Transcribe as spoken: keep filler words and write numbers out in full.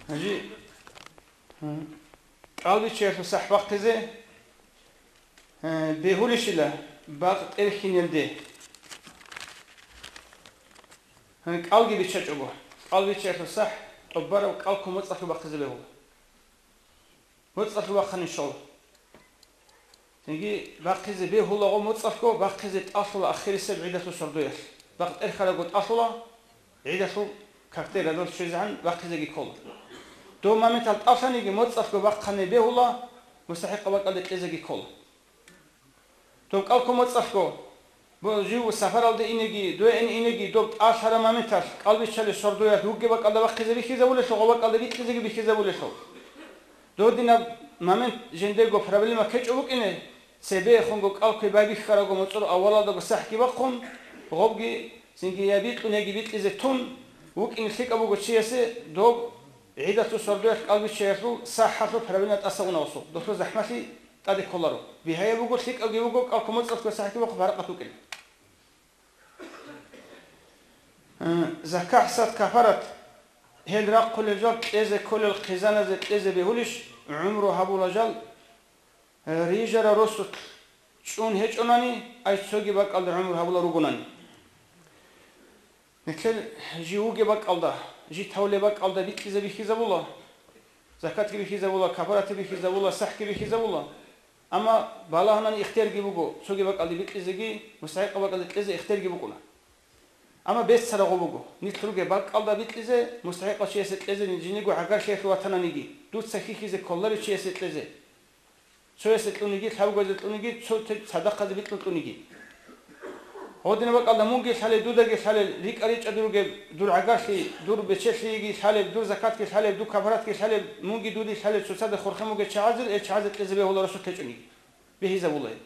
Гьанже, гьан, кӀалбиччаялъул сахӀ бахъизе, гьан, бегьулищила бакъ тӀерхьинелде? Гьан, кӀалги биччачӀого, кӀалбиччаялъул сахӀ тӀубараб кӀал ккун моцӀалъго бахъизе бегьула. МоцӀалъго бахъани щола. Цинги бахъизе бегьулаго моцӀалъго, бахъизе тӀалъула ахирисеб гӀидалъул сордоялъ. Бакъ тӀерхьарабго тӀалъула, гӀидалъул какде радал щвезегӀан бахъизеги ккола. Дов моментал тӀалъаниги моцӀалъго бахъани бегьула, мустахӀикъаб бакӀалде кьезеги ккола. Дов кӀал ккун моцӀалъго, бо-, жив сапаралде инеги, дугӀине инеги, доб тӀалъараб моменталъ кӀалбиччалел сордоялъ вугеб бакӀалда бахъизе бихьизабулелъул ва бакӀалда бикьизеги бихьизабулелъул. Додинаб момент жиндего проблема ккечӀо букӀине, цебехунго кӀал кквей байбихьарабго моцӀрол авалалдаго сахӀги бахъун, гъобги цинги я бикьун, яги бикьизе тун, вукӀине лъикӀаб буго чиясе доб гӀидалъул сордоялъ кӀалбиччаялъул сахӀалъул проблема тӀаса унавасул, долъул захӀмалъи тӀаде кколаро. Бигьаяб буго, лъикӀабги буго, кӀал ккун моцӀалъго сахӀги бахъун гьаракь букӀин. Э, закагь, сад, кафарат, гьел рахъулел жал кьезе кколел хъизаназе кьезе бегьулищ, гӀумру гьабула жал, э, рижарал росулъ чӀун гьечӀонани, ай цоги бакӀалда гӀумру гьабула ругонани? Нилъер жив вугеб бакӀалда, жив тавлеб бакӀалда бикьизе бихьизабула, закатги бихьизабула, кафаратги бихьизабула, сахӀги бихьизабула. Амма балагьанани ихтиярги буго, цоги бакӀалде бикьизеги, мустахӀикъаб бакӀалде кьезе ихтиярги букӀуна. Амма беццарагъо буго, нилъ ругеб бакӀалда бикьизе, мустахӀикъав чиясе кьезе, жиндирго гӀагарлъиялъул ватананиги, дуца хьихьизе кколарев чиясе кьезе. Цоясе кьуниги, лъабгоязе кьуниги, цо те-, цадахъазе бикьун кьуниги. Гьодинаб бакӀалда мунги лъалеб, дудаги лъалеб, рикӀа-ричӀчӀаде ругеб дур гӀагарлъи, дур бечелъиги лъалеб, дур закатги лъалеб, дур кафаратги лъалеб, мунги дуди лъалеб, цоцазда хурхен бугел чагӀазул, гьел чагӀазе кьезе бегьула росулъ гьечӀониги. Бихьизабула гьеб.